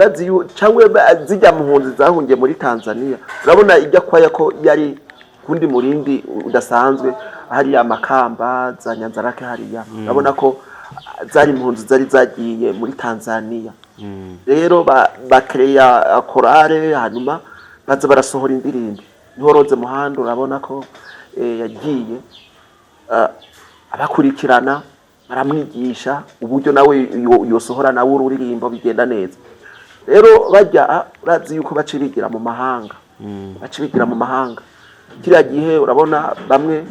Urazi cyangwa zijya mpunzi zahungiye muri Tanzania, urabona ijya kwaya ko yari kundi murindi udasanzwe hariya Makamba za Nyanzarake hariya, urabona ko zari impunzi zari zagiye muri Tanzania. Rero bakereya korale, hanyuma baza barasohora indirimbo. Niho Rose Muhando urabona ko yagiye abakurikirana, baramwigisha uburyo nawe yosohora nawe ururirimbo bigenda neza. Rero bajya urazi yuko baca bigira mu mahanga, baca bigira mu mahanga. Kiriya gihe urabona bamwe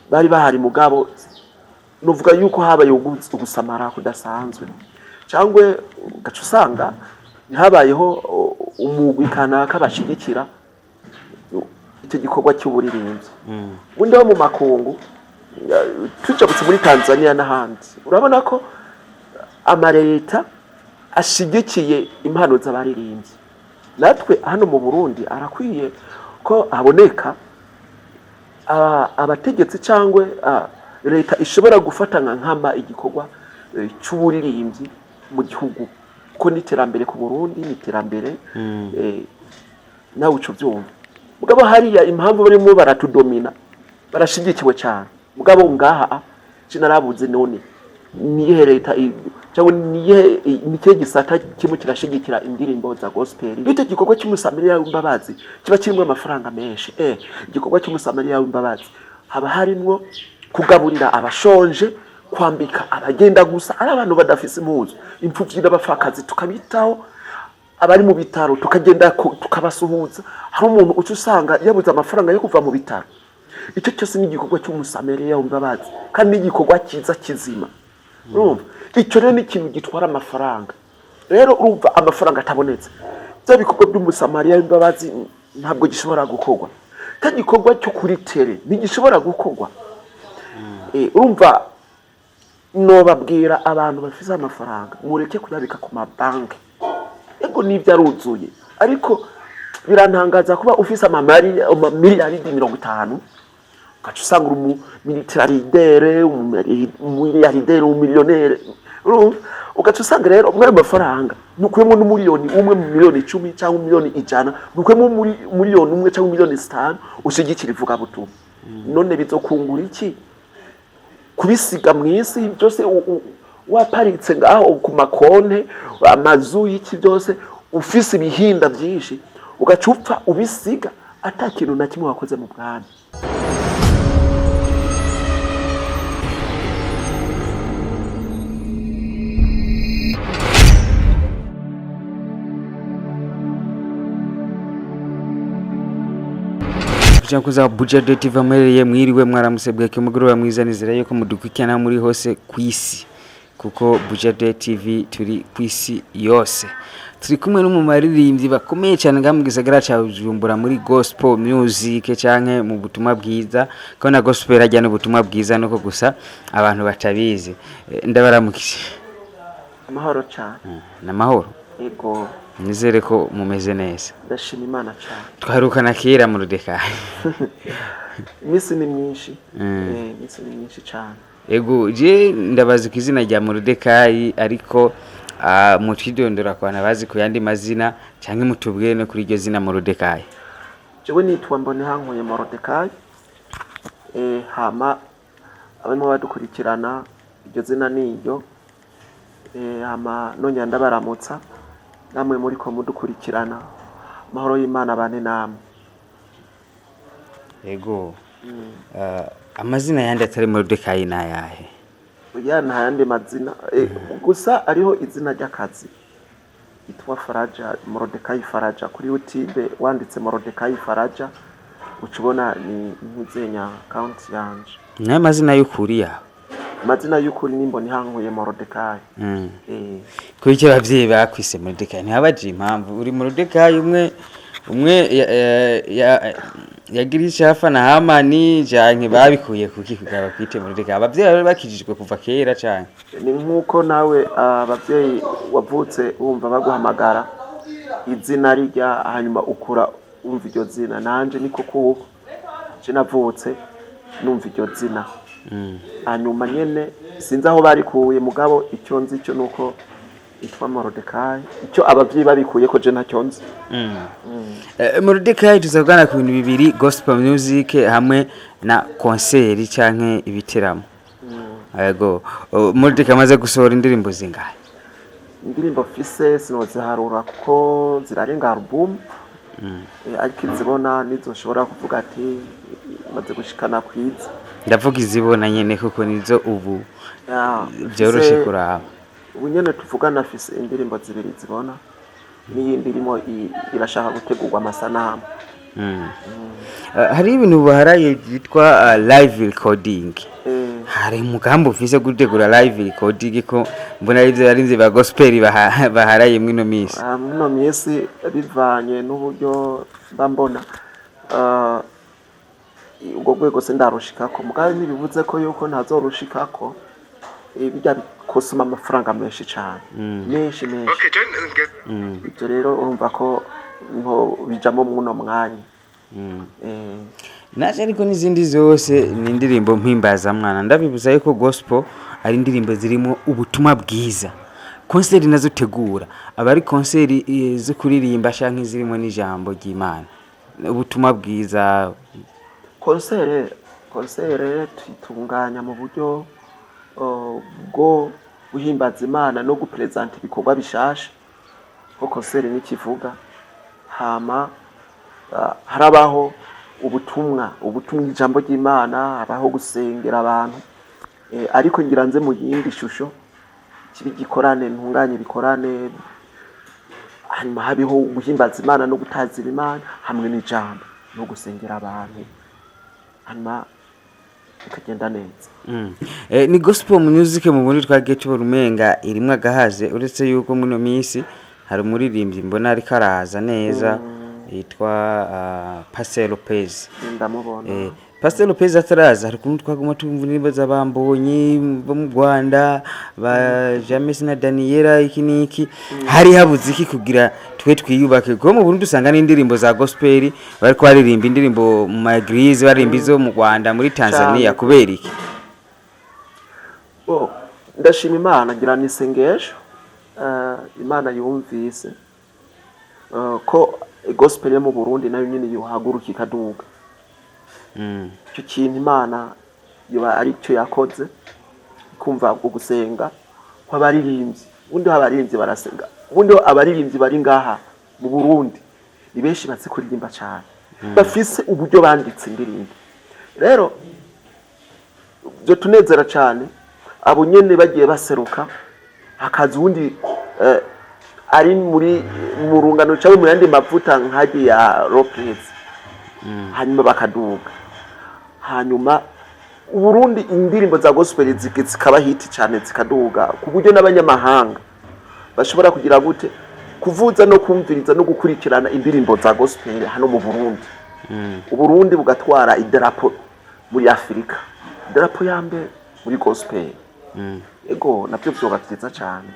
bari bahari, mugabo nuvuga yuko habaye ugusamara kudasanzwe, cyangwa ugaca usanga ntihabayeho umugwi kanaka bashigikira icyo gikorwa cy'uburirimbyi. Ubundi wo mu makungu, tujabutse muri Tanzania n'ahandi, urabona ko amareta ashigikiye impano z'abaririmbyi. Natwe hano mu Burundi arakwiye ko haboneka abategetsi cyangwa leta ishobora gufata nka nkama igikorwa cy'uburirimbyi mu gihugu, kuko n'iterambere ku Burundi ni iterambere. Nawe uca ubyumva. Mugabo hariya impamvu barimo baratudomina, barashigikiwe cyane. Mugabo ngaha sinarabuze, none niyihe leta cyangwa niyihe, ni ikihe gisata kimwe kirashigikira indirimbo za gospel? Icyo gikorwa cy'umusamariya w'imbabazi kiba kirimo amafaranga menshi. Igikorwa cy'umusamariya w'imbabazi haba harimwo kugaburira abashonje, kwambika abagenda gusa ari abantu badafise impuzu, imfuvyi n'abapfakazi tukabitaho, abari mu bitaro tukagenda tukabasuhuza. Hari umuntu uca usanga yabuze amafaranga yo kuva mu bitaro. Icyo cyose ni igikorwa cy'umusamariya w'imbabazi, kandi ni igikorwa cyiza kizima. Urumva icyo rero ni ikintu gitwara amafaranga. Rero urumva amafaranga atabonetse, bya bikorwa by'umusamariya w'imbabazi ntabwo gishobora gukorwa. Cya gikorwa cyo kuri tere ntigishobora gukorwa. Urumva nobabwira abantu bafise amafaranga, mureke kuyabika ku mabanki. Ego nibyo aruzuye, ariko birantangaza kuba ufise amamiliyaridi 50, ugaca usanga uri umumilitaridere, umumiliyaridere, umumiliyonere. Urumva ugaca usanga rero muri ayo mafaranga ntukuyemo n'umuliyoni umwe mu miliyoni 10 cyangwa miliyoni 100, ntukuyemo miliyoni umwe cyangwa miliyoni 5 ushigikira ivugabutumwa. None bizokungura iki kubisiga mu isi byose waparitse ngaho ku makonte, amazu y'iki byose, ufise ibihinda byinshi, ugaca upfa ubisiga ata kintu na kimwe wakoze mu bwami? Kuza Buja TV amuherereye, mwiriwe, mwaramutse, bweke, umugoroba mwiza. Nizera yuko mudukurikirana muri hose ku isi, kuko Buja TV turi ku isi yose. Turi kumwe n'umumaririmbyi bakomeye cyane ngaha mu gisagara ca Bujumbura muri gospel music canke mu butumwa bwiza, ko na gospel ajya n'ubutumwa bwiza, nuko gusa abantu batabizi. Ndabaramukije. Amahoro cyane. Namahoro. Ego. Nizere ko mumeze neza. Ndashima Imana cyane. Twaherukana kera mu Rudekayi. Iminsi ni myinshi. Iminsi ni myinshi cyane. Ego, je ndabazi ku izina rya Moridekayi, ariko mutwidondora ku bantu bazi ku yandi mazina, canke mutubwire no kuri iryo zina Moridekayi. Jewe nitwa Mbonehankuye Morodekayi. Hama abarimo badukurikirana, iryo zina ni iryo. Hama nongera ndabaramutsa namwe muriko mudukurikirana, amahoro y'Imana bane namwe. Ego. Amazina yandi atari Moridekayi ni ayahe? Oya, nta yandi mazina. Gusa ariho izina ry'akazi yitwa Faraja, Morodekayi Faraja. Kuri YouTube wanditse Morodekayi Faraja uca ubona ni ntuzenya account yanje. Nayo mazina y'ukuri yawe? Amazina y'ukuri ni Mbonihankuye Morodekayi. Kuko icyo abavyeyi bakwise Moridekayi ntihabaje impamvu uri Moridekayi umwe umwe yagira icafa na Hamani, canke babikuye kuki kugira bakwite Moridekayi? Abavyeyi bari bakijijwe kuva kera canke? Ni nk'uko nawe abavyeyi wavutse wumva baguhamagara izina rijya, hanyuma ukura wumva iryo zina. Nanje niko kuko je navutse numva iryo zina, hanyuma nyene sinzi aho barikuye, mugabo icyo nzi cyo nuko Yitwa Morodekayi. Icyo abavyeyi babikuye ko je ntacyo nzi. Morodekayi, tuzavugana ku bintu bibiri: gospel music hamwe na concert canke ibiteramo. Yego. Oh, Morodekayi amaze gusohora indirimbo zingahe? Indirimbo mfise sinoziharura kuko zirarenga album. Ariko izibona nizo nshobora kuvuga ati maze gushikana kwiza. Ndavuga izibona nyene, kuko nizo ubu Ya, vyoroshe kuraba. Ubu nyene tuvugana afise indirimbo zibiri zibona, n'iyindi irimo irashaka gutegurwa amasanamu. Hari ibintu baharaye byitwa live recording. Hari umugambi ufise gutegura live recording, ko mbona ari byo arinze ba gospel baharaye mwino minsi? Ah, mwino minsi, bivanye n'uburyo mba mbona, ubwo rwego sindarushikako. Mugabo ntibivuze ko yuko ntazorushikako. Bijya bikosoma amafaranga menshi cane, menshi menshi. Ibyo rero urumva ko nko bijamo mwuno mwanya. Naje ariko n'izindi zose ni indirimbo mpimbazamwana. Ndabibuza yuko gospel ari indirimbo zirimo ubutumwa bwiza. Concert nazo tegura aba ari concert zo kuririmba canke zirimo n'ijambo ry'Imana, ubutumwa bwiza? Concert tuyitunganya mu buryo bwo guhimbaza Imana no gupresenta ibikorwa bishasha, ko concert nikivuga. Hama harabaho ubutumwa, ijambo ry'Imana, habaho gusengera abantu. Ariko ngira nze mu yindi shusho kibi gikorane, ntunganye bikorane, hanyuma habeho guhimbaza Imana no gutazira Imana hamwe n'ijambo no gusengera abantu, hanyuma bikagenda neza. Ni gospel music mu Burundi twagiye tubona umenga irimwo agahaze, uretse yuko muno minsi hari umuririmbyi mbona ariko araza neza yitwa Pastor Lopez. Ndamubona. Pastor Lopez ataraza, hari ukuntu twaguma tumva indirimbo z'abambonyi bo mu Rwanda, ba James na Daniela, iki n'iki. Hari habuze iki kugira twe twiyubake? Kuko mu Burundi usanga n'indirimbo za gospel bariko baririmba indirimbo mu ma église, baririmba izo mu Rwanda, muri Tanzania. Cane. Kubera iki? Oh, ndashima Imana, ngira ni isengesho Imana yumvise ko gospel yo mu Burundi nayo nyine yohaguruka ikaduga. Icyo kintu Imana yoba ari cyo yakoze, kumva ugusenga kw'abaririmbyi. Ubundi ho abaririmbyi barasenga, ubundi ho abaririmbyi bari ngaha mu Burundi ni benshi bazi kuririmba cyane, bafise uburyo banditse indirimbo. Rero byo tunezera cyane abo nyene bagiye baseruka, hakaza uwundi ari muri mu rungano cyangwa mu yandi mavuta nk'agiye ya Lopez, hanyuma bakaduga, hanyuma Uburundi indirimbo za gospel zikaba hit cyane, zikaduga ku buryo n'abanyamahanga bashobora kugira gute kuvuza no kumviriza no gukurikirana indirimbo za gospel hano mu Burundi. Uburundi bugatwara idarapo muri Afurika, idarapo ya mbere muri gospel. Ego, nabyo vyoba vyiza cyane.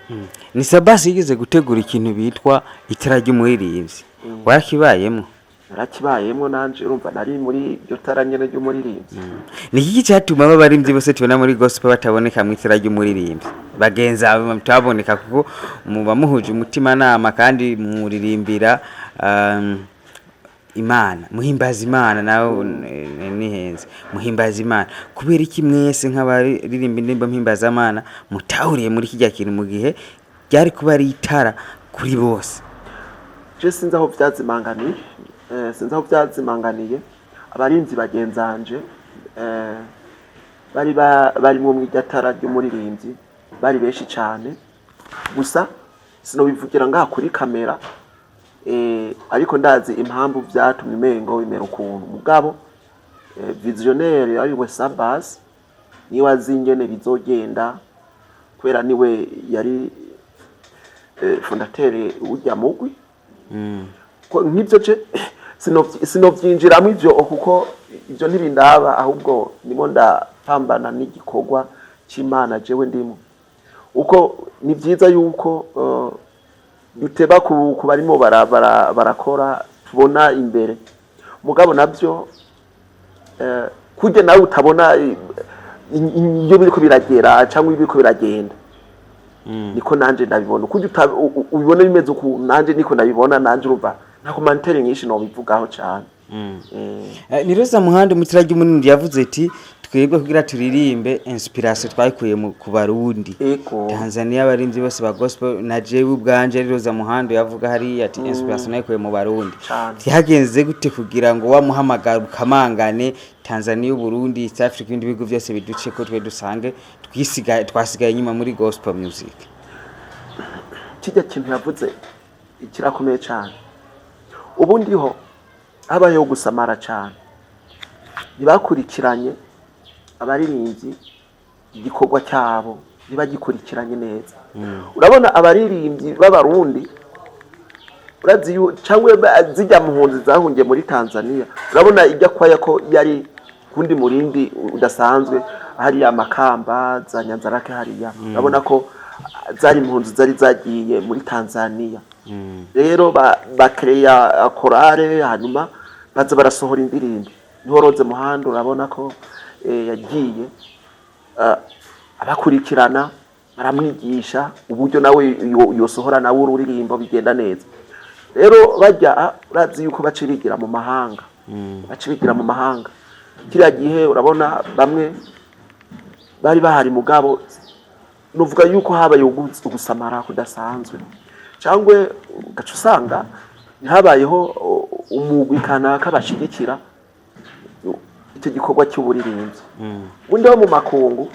Ni Sabasi yigeze gutegura ikintu bitwa itara ry'umuririmbyi, warakibayemo? Narakibayemwo nanje, urumva nari muri iryo tara nyene ry'umuririmbyi. Ni iki cyatuma abaririmbyi bose tubona muri gospel bataboneka mu itara ry'umuririmbyi, bagenzi abo mutaboneka, kuko muba muhuje umutimanama kandi muririmbira Imana, muhimbaza Imana? Nawe nihenze, muhimbaza Imana. Kubera iki mwese nk'abaririmba indirimbo mpimbazamana mutahuriye muri kijya kintu, mu gihe ryari kuba ari itara kuri bose? Je sinzi aho vyazimanganiye, sinzi aho vyazimanganiye. Abarinzi bagenzanje bari barimwo mw'iryo tara ry'umuririmbyi bari benshi cane. Gusa sinobivugira ngaha kuri kamera, ariko ndazi impamvu vyatumye umengo bimera ukuntu. Mugabo visionnaire ariwe Sabas niwe azi ingene bizogenda, kubera niwe yari fondateur w'urya mugwi. Ko nk'ibyo je sinovyinjiramwo ivyo, kuko ivyo ntibindaba, ahubwo ndimo ndapambana n'igikorwa c'Imana jewe ndimo. Uko ni vyiza yuko duteba ku barimo barakora tubona imbere. Mugabo navyo kurya nawe utabona iyo biriko biragera cyangwa ibiriko biragenda. Niko nanje ndabibona. Uko ubibona bimeze uku, nanje niko ndabibona. Nanje urumva nta commentaire nyinshi nobivugaho cane. Ni Rosa Muhando mutiragi munini yavuze ati twebwe kugira turirimbe inspiration twayikuye ku Barundi. Tanzania abarimvyi bose ba gospel na jewe ubwanje, ari Rosa Muhando yavuga hariya ati inspiration nayikuye mu Barundi. Vyagenze gute kugira ngo wamuhamagara ukamangane Tanzania, Burundi, East Africa, ibindi bihugu byose biduce ko twe dusange twisigaye, twasigaye inyuma muri gospel music? Kijya kintu yavuze kirakomeye cyane. Ubundi ho habayeho gusamara cyane, ntibakurikiranye abaririmbyi, igikorwa cyabo ntibagikurikiranye neza. Urabona abaririmbyi b'Abarundi, urazi cyangwa zijya mpunzi zahungiye muri Tanzania, urabona ijya kwaya ko yari kundi murindi udasanzwe hariya Makamba, za Nyanzarake hariya. Urabona ko zari impunzi zari zagiye muri Tanzania. Rero bakereya korale, hanyuma baza barasohora indirimbo. Niho Rose Muhando urabona ko yagiye abakurikirana, baramwigisha uburyo nawe yosohora nawe ururirimbo bigenda neza. Rero bajya urazi yuko baca bigira mu mahanga, baca bigira mu mahanga. Kiriya gihe urabona bamwe bari bahari, mugabo nuvuga yuko habaye ugusamara kudasanzwe, cyangwa ugaca usanga ntihabayeho umugwi kanaka bashigikira icyo gikorwa cy'uburirimbyi. Ubundi ho mu makungu,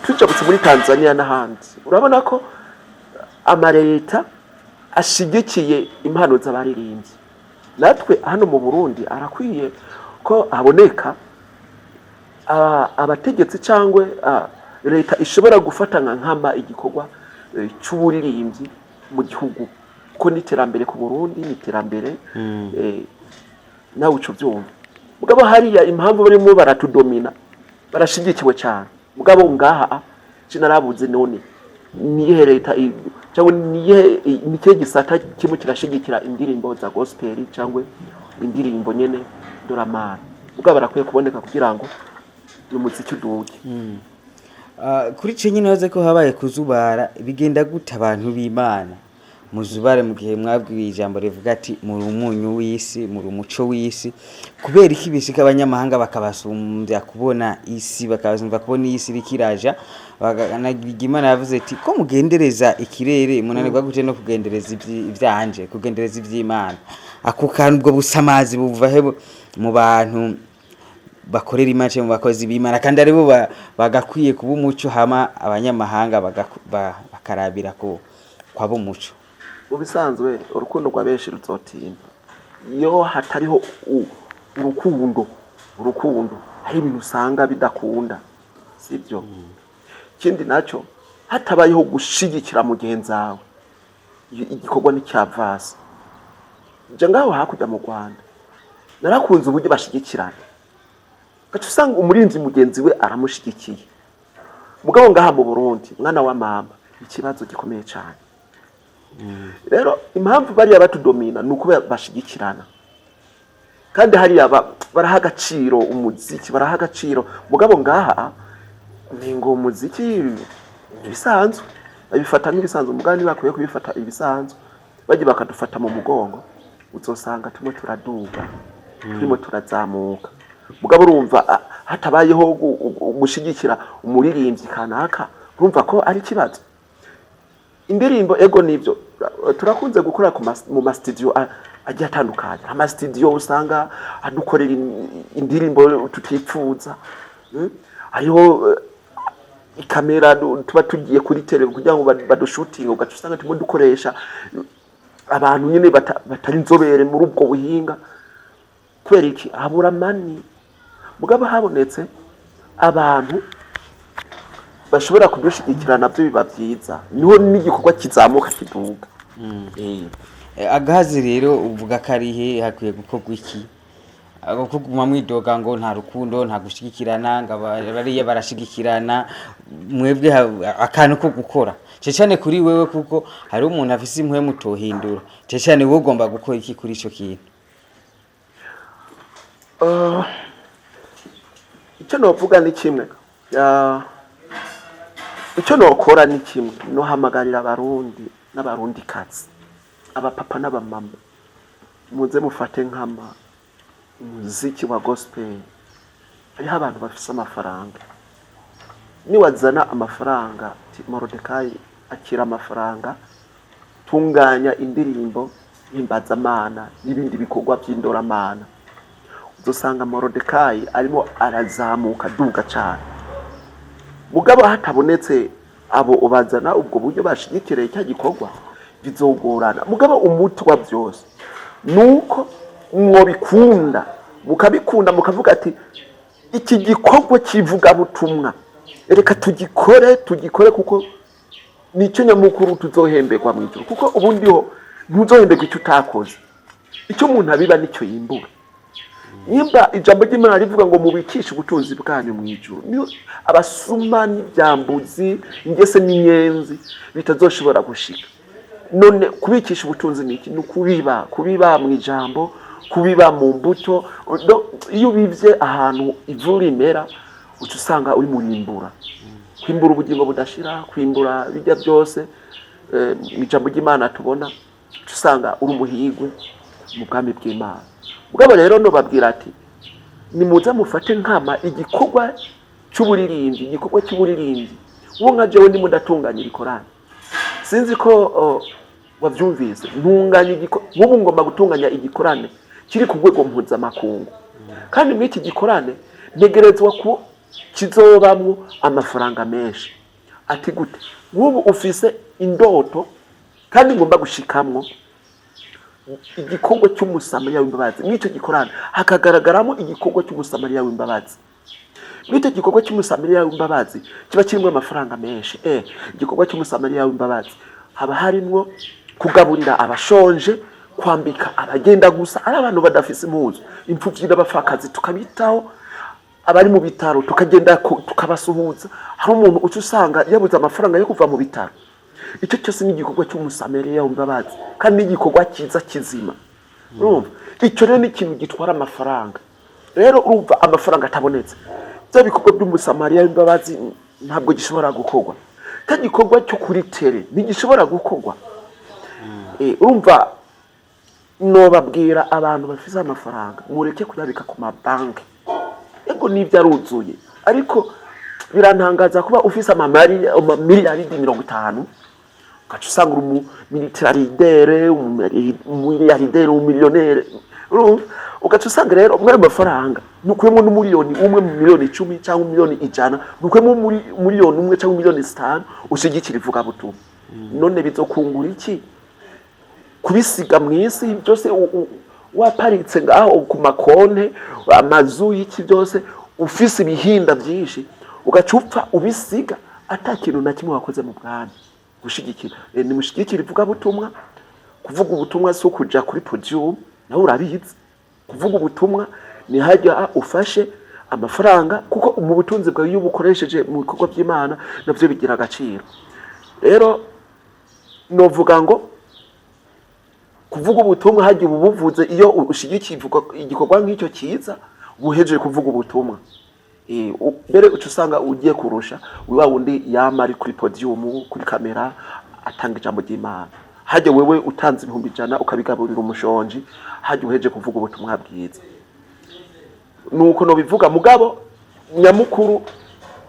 tujabutse muri Tanzania n'ahandi, urabona ko amaleta ashigikiye impano z'abaririmbyi. Natwe hano mu Burundi arakwiye ko haboneka abategetsi cyangwa leta ishobora gufata nka nkama igikorwa cy'uburirimbyi mu gihugu, kuko n'iterambere ku Burundi ni iterambere. Nawe uca ubyumva. Mugabo hariya impamvu barimo baratudomina, barashigikiwe cyane. Mugabo ngaha sinarabuze, none niyihe leta cyangwa niyihe, ni kihe gisata kimwe kirashigikira indirimbo za gospel cyangwa indirimbo nyene doramana? Mugabo barakwiye kuboneka kugira ngo umuziki uduge. Kuri ico nyene waze ko habaye kuzubara, bigenda gute abantu b'Imana muzubare mu gihe mwabwiwe ijambo rivuga ati muri umunyu w'isi, muri umuco w'isi? Kubera iki bishika abanyamahanga bakabasumbya kubona isi, bakabasumbya kubona isi iriko iraja? Imana yavuze ati ko mugendereza ikirere, munanirwa gute no kugendereza ivyanje, kugendereza ivy'Imana? Ako kantu, ubwo busamazi buva he mu bantu bakorera Imana canke mu bakozi b'Imana, kandi aribo bagakwiye kuba umuco, hama abanyamahanga bakarabira ko kwaba umuco? Mu bisanzwe urukundo rwa benshi ruzotinda. Iyo hatariho urukundo, hari ibintu usanga bidakunda, sibyo? Ikindi nacyo, hatabayeho gushigikira mugenzi wawe, igikorwa nticyavasa. Je ngaho hakurya mu Rwanda narakunze uburyo bashigikirana, gaca usanga umurinzi mugenzi we aramushigikiye. Mugabo ngaha mu Burundi, mwana wa mama, ikibazo gikomeye cyane. Rero impamvu bariya batudomina ni uko bashigikirana, kandi hariya baraha agaciro umuziki, baraha agaciro. Mugabo ngaha ni ngo umuziki ibisanzwe babifata nk'ibisanzwe, mugabo ntibakwiye kubifata ibisanzwe. Bagiye bakadufata mu mugongo, uzosanga turimo turaduga, turimo turazamuka. Mugabo urumva hatabayeho gushigikira umuririmbyi kanaka, urumva ko ari ikibazo. Indirimbo, ego nibyo, turakunze gukora mu masitidiyo agiye atandukanye. Amasitidiyo usanga adukorera indirimbo tutipfuza. Hariho ikamera tuba tugiye kuri tele kugira ngo badushutinge, ugaca usanga turimo dukoresha abantu nyine batari inzobere muri ubwo buhinga. Kubera iki? Habura money. Mugabo habonetse abantu bashobora kudushigikira, nabyo biba byiza, niho n'igikorwa kizamuka kiduga. Agahazi rero uvuga ko ari he? Hakwiye gukorwa iki? Ako kuguma mwidoga ngo nta rukundo, nta gushigikirana, ngo bariya barashigikirana, mwebwe akantu ko gukora cane cane kuri wewe, kuko hari umuntu afise impwemu utohindura cane cane, wowe ugomba gukora iki kuri ico kintu? Icyo novuga ni kimwe. Icyo nokora ni kimwe: nohamagarira Abarundi n'Abarundikazi, abapapa n'abamama, muze mufate nkama umuziki wa gospel. Hariho abantu bafise amafaranga. Niwazana amafaranga ati: "Morodekayi, akira amafaranga, tunganya indirimbo mpimbazamana n'ibindi bikorwa by'indoramana," uzosanga Morodekayi arimo arazamuka aduga cyane. Mugabo hatabonetse abo ubazana ubwo buryo bashigikiriye cya gikorwa, bizogorana. Mugabo umuti wa byose nuko mwobikunda, mukabikunda, mukavuga ati: "Iki gikorwa kivugabutumwa reka tugikore, tugikore," kuko nicyo nyamukuru tuzohemberwa mu ijuru. Kuko ubundi ho ntuzohemberwa icyo utakoze. Icyo umuntu abiba nicyo yimbura. Nimba ijambo ry'Imana rivuga ngo mubikishe ubutunzi bwanyu mu ijuru, niyo abasuma n'ibyambuzi, ingese n'inyenzi bitazoshobora gushika. None kubikisha ubutunzi ni iki? Ni ukubiba, kubiba mu ijambo, kubiba mu mbuto. Iyo ubibye ahantu ivu rimera, uca usanga uri murimbura, kwimbura ubugingo budashira, kwimbura bijya byose mu ijambo ry'Imana tubona, uca usanga uri umuhigwe mu bwami bw'Imana. Mugabo rero nobabwira ati: nimuze mufate nkama igikorwa cy'uburirimbyi, igikorwa cy'uburirimbyi. Uwo nka jewe ndimo ndatunganya ibikorane, sinzi ko wavyumvise, ntunganya nk'ubu ngomba gutunganya igikorane kiri ku rwego mpuzamakungu. Kandi muri iki gikorane ntegerezwa ko kizobamwo amafaranga menshi. Ati gute? Nk'ubu ufise indoto kandi ngomba gushikamwo igikorwa cy'Umusamariya w'imbabazi. Muri icyo gikorane hakagaragaramo igikorwa cy'Umusamariya w'imbabazi. Muri icyo gikorwa cy'Umusamariya w'imbabazi kiba kirimo amafaranga menshi. Igikorwa cy'Umusamariya w'imbabazi haba harimwo kugaburira abashonje, kwambika abagenda gusa, ari abantu badafise impuzu, imfuvyi n'abapfakazi tukabitaho, abari mu bitaro tukagenda tukabasuhuza. Hari umuntu uca usanga yabuze amafaranga yo kuva mu bitaro. Icyo cyose ni igikorwa cy'Umusamariya w'imbabazi, kandi ni igikorwa cyiza kizima. Urumva icyo rero ni ikintu gitwara amafaranga. Rero urumva amafaranga atabonetse, bya bikorwa by'Umusamariya w'imbabazi ntabwo gishobora gukorwa. Cya gikorwa cyo kuri terrain ntigishobora gukorwa. Urumva nobabwira abantu bafise amafaranga: mureke kuyabika ku mabanki. Ego nibyo aruzuye, ariko birantangaza kuba ufise amamiliyaridi 50, ugaca usanga uri umumilitaridere, umumiliyaridere, umumiliyonere. Urumva ugaca usanga rero muri ayo mafaranga ntukuyemo n'umiliyoni umwe mu miliyoni 10 cyangwa miliyoni 100, ntukuyemo miliyoni umwe cyangwa miliyoni 5 ushigikira ivugabutumwa. None bizokungura iki kubisiga mu isi byose waparitse ngaho ku makonte, amazu y'iki byose, ufise ibihinda byinshi, ugaca upfa ubisiga ata kintu na kimwe wakoze mu bwami gushigikira? Nimushigikire ivugabutumwa. Kuvuga ubutumwa si ukuja kuri podium, nawe urabizi. Kuvuga ubutumwa ni hajya ufashe amafaranga, kuko mu butunzi bwawe iyo ubukoresheje mu bikorwa by'Imana navyo bigira agaciro. Rero novuga ngo kuvuga ubutumwa hajya ubu buvuze iyo ushigikiye igikorwa nk'icyo cyiza, ubuhejeje kuvuga ubutumwa. Mbere uca usanga ugiye kurusha wa wundi yama ari kuri podium, kuri kamera, atanga ijambo ry'Imana. Hajya wewe utanze 100,000 ukabigaburira umushonji, hajya uheje kuvuga ubutumwa bwiza. Nuko nobivuga. Mugabo nyamukuru,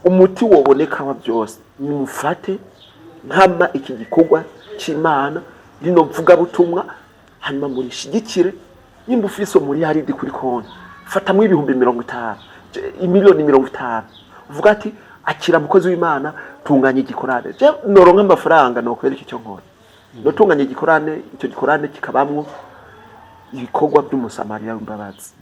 umuti woboneka wa byose, nimufate nkama iki gikorwa cy'Imana, rino vugabutumwa, hanyuma murishigikire. Nimba ufise umuriyaridi kuri konti, fatamwo 50,000, 50,000,000, uvuga ati: "Akira mukozi w'Imana, tunganya igikorane." Je noronka amafaranga nokwereka icyo nkora: notunganya igikorane, icyo gikorane kikabamwo ibikorwa by'Umusamariya w'imbabazi.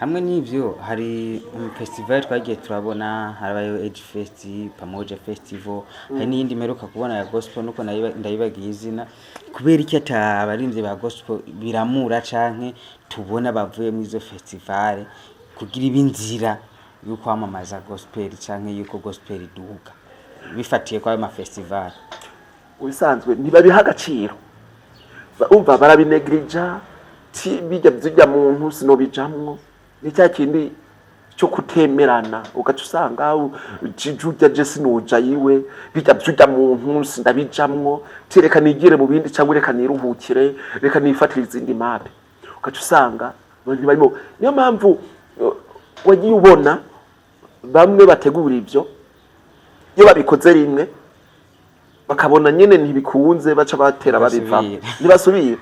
Hamwe n'ibyo hari festival twagiye turabona, harabayeho Age Fest, Pamoja Festival, hari n'iyindi mperuka kubona ya gospel, nuko ndayibagiye izina. Kubera iki ata abarimvyi ba gospel biramura canke tubona bavuye muri izo festival kugira ibe inzira yo kwamamaza gospel canke yuko gospel iduga bifatiye kwayo ma festival? Ubisanzwe ntibabiha agaciro. Umva barabinegirija, ti bijya bijya muntu sinobijamwo, ni cya kindi Cyo kutemerana, ugaca usanga jujya je sinuja yiwe bijya byujya mu ntu ndabijamwo, ti reka nigire mu bindi, cyangwa reka niruhukire, reka nifatire izindi mape. Ugaca usanga abantu barimo. Niyo mpamvu wagiye ubona bamwe bategura ibyo, iyo babikoze rimwe bakabona nyene ntibikunze, baca batera babivamo. Ntibasubira. Ntibasubira.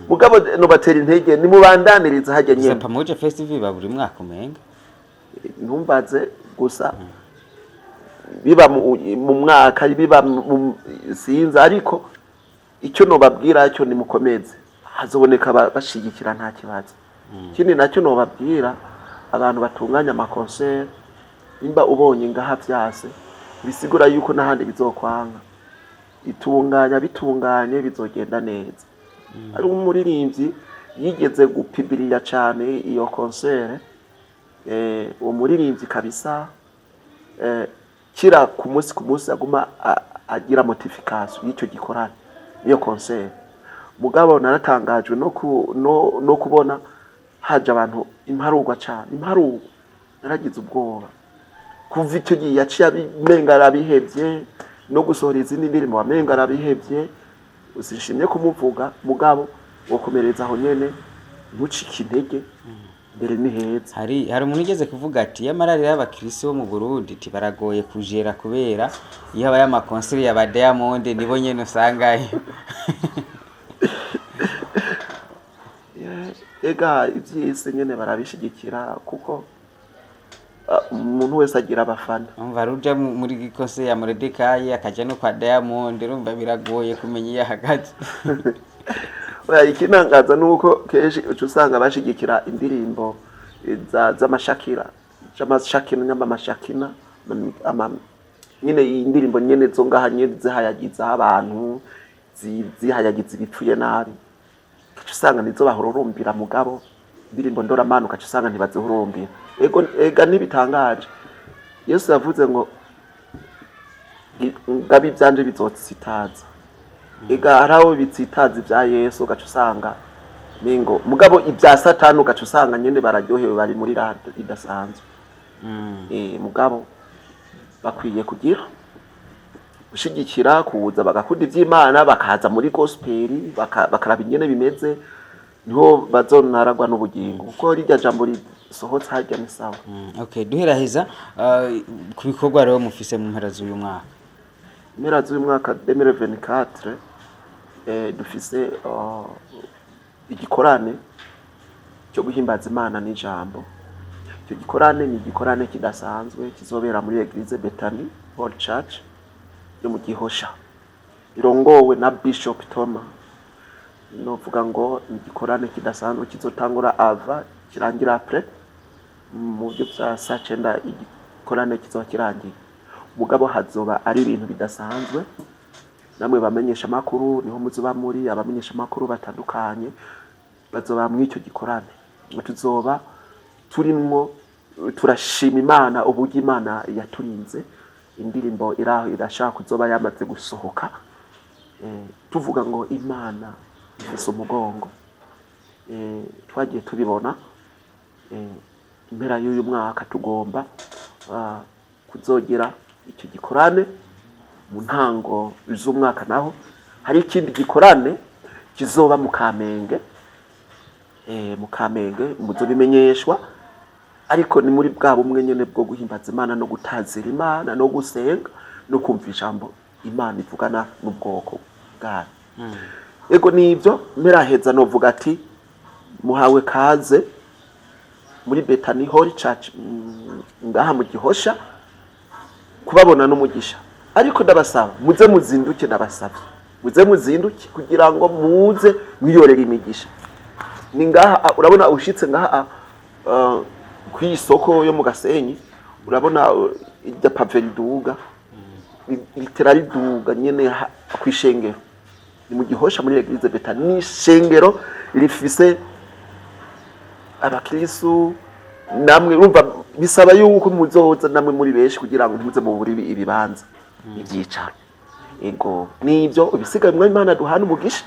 Mugabo nobatera intege, nimubandaniriza hajya Gusa nyene. Pamoja Festival iba buri mwaka umenga. Ntumbaze gusa, biba mu mwaka, biba sinzi, ariko icyo nobabwira cyo, nimukomeze, hazoboneka bashigikira, nta kibazo. Ikindi nacyo nobabwira, abantu batunganya ama concert, nimba ubonye ngaha vyase, bisigura yuko n'ahandi bizokwanga. Itunganya, bitunganye, bizogenda neza. Ari umuririmbyi yigeze gupibirira cane iyo concert, uwo muririmbyi kabisa, kira ku munsi ku munsi aguma agira notification y'icyo gikorane, iyo concert. Mugabo naratangajwe no kubona haje abantu imparugwa cane, imparugwa. Naragize ubwoba. Kuva icyo gihe yaciye amenga arabihevye, no gusohora izindi ndirimbo amenga arabihevye. Sinshimye kumuvuga, mugabo wokomereza aho nyene, ntucike intege, mbere ni heza. Hari umuntu ugeze kuvuga ati yamara rero abakirisi bo mu Burundi ati baragoye kujera, kubera iyo habaye ama concert ya ba Diamond nibo nyene usangayo. Ega ivy'isi nyene barabishigikira, kuko umuntu wese agira abafana. Umva, ruja muri concert ya Moredekayi, akaja no kwa Diamond, urumva biragoye kumenya iyo ahagaze. Oya, ikintangaza nuko kenshi uca usanga bashigikira indirimbo z'amashakira, z'amashakina, nyama amashakina nyine iyi ndirimbo nyene zo ngaha nyene zihayagiza abantu, zihayagiza ibipfuye nabi, ugaca usanga nizo bahururumbira. Mugabo indirimbo ndoramana ugaca usanga ntibazihurumbira. Ego, ega ntibitangaje, Yesu yavuze ngo ngabe ivyanje bizotsitaza. Ega hari aho bitsitaza ibya Yesu, ugaca usanga mingo, mugabo ibya Satani ugaca usanga nyene bararyohewe, bari muri rado idasanzwe. Mugabo bakwiye kugira gushigikira, kuza bagakunda ivy'Imana, bakaza muri gospel, bakaraba ingene bimeze, niho bazonaragwa n'ubugingo, kuko rirya jambo risohotse harya ni sawa. Okay, duheraheza, ku bikorwa rero mufise mu mpera z'uyu mwaka. Impera z'uyu mwaka 2024, dufise igikorane cyo guhimbaza Imana n'ijambo. Icyo gikorane ni igikorane kidasanzwe kizobera muri Eglise Bethany Hall Church yo mu Gihosha, irongowe na Bishop Thomas. Novuga ngo ni igikorane kidasanzwe kizotangura ava kirangira après mu buryo bya saa 9, igikorane kizoba kirangiye. Mugabo hazoba ari ibintu bidasanzwe. Namwe bamenyesha amakuru niho muzoba muri, abamenyesha amakuru batandukanye bazoba mw'icyo gikorane. Tuzoba turimwo turashima Imana uburyo Imana yaturinze. Indirimbo iraho irashaka kuzoba yamaze gusohoka, tuvuga ngo Imana ifise umugongo. Twagiye tubibona. Impera y'uyu mwaka tugomba kuzogira icyo gikorane. Mu ntango z'umwaka naho hari ikindi gikorane kizoba mu Kamenge, mu Kamenge muzobimenyeshwa, ariko ni muri bwa bumwe nyene bwo guhimbaza Imana no gutazira Imana no gusenga no kumva ijambo Imana ivugana n'ubwoko bwayo. Ego, nibyo. Mperaheza novuga ati muhawe kaze muri Bethany Holy Church, ngaha mu Gihosha. Kubabona n'umugisha, ariko ndabasaba muze muzinduke, ndabasabye muze muzinduke kugira ngo muze mwiyorere imigisha. Ni ngaha, urabona ushitse ngaha kw'isoko yo mu Gasenyi, urabona irya pavé riduga, ritera riduga nyene kw'ishengero. Ni mu Gihosha muri Eglise Bethany. Ni ishengero rifise abakristu. Namwe urumva bisaba yuko muzoza namwe muri benshi kugira ngo ntimuze mubure ibibanza, ibyicaro. Ego, nibyo. Ibisigaye mwami Imana duhana umugisha,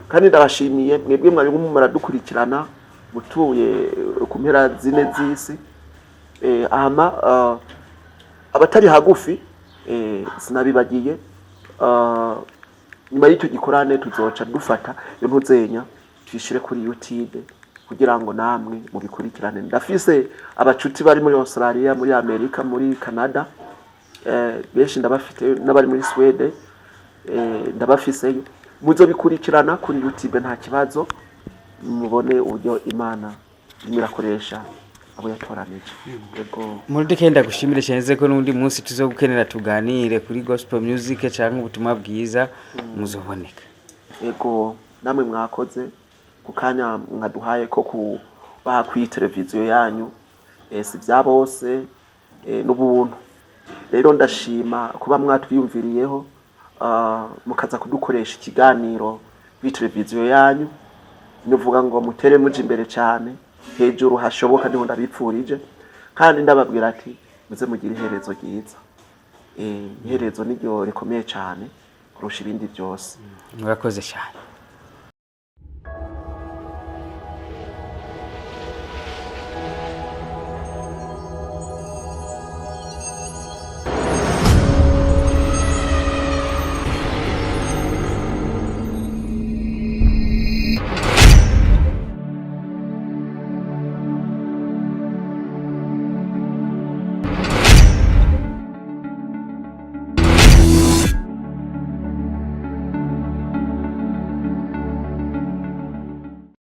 kandi ndabashimiye mwebwe mwari muradukurikirana mutuye ku mpera zine z'isi. Hama abatari hagufi, sinabibagiye, nyuma y'icyo gikorane tuzoca dufata iyo ntuzenya tuyishire kuri YouTube kugira ngo namwe mubikurikirane. Ndafise abacuti bari muri Australia, muri Amerika, muri Canada, benshi ndabafite, n'abari muri Swede, ndabafiseyo. Muzobikurikirana kuri YouTube, nta kibazo, mubone uburyo Imana irimo irakoresha abo yatoranije. Yego. Muri ndagushimire cyane ko n'undi munsi tuzogukenera tuganire kuri gospel music cyangwa ubutumwa bwiza, muzoboneka. Yego, namwe mwakoze ku kanya mwaduhaye ko kubaha kuri televiziyo yanyu. Si bya bose, n'ubuntu. Rero ndashima kuba mwatwiyumviriyeho, mukaza kudukoresha ikiganiro kuri televiziyo yanyu. Nuvuga ngo mutere muje imbere cyane, hejuru hashoboka, niho ndabipfurije, kandi ndababwira ati muze mugire iherezo ryiza. Iherezo niryo rikomeye cyane kurusha ibindi byose. Murakoze cyane.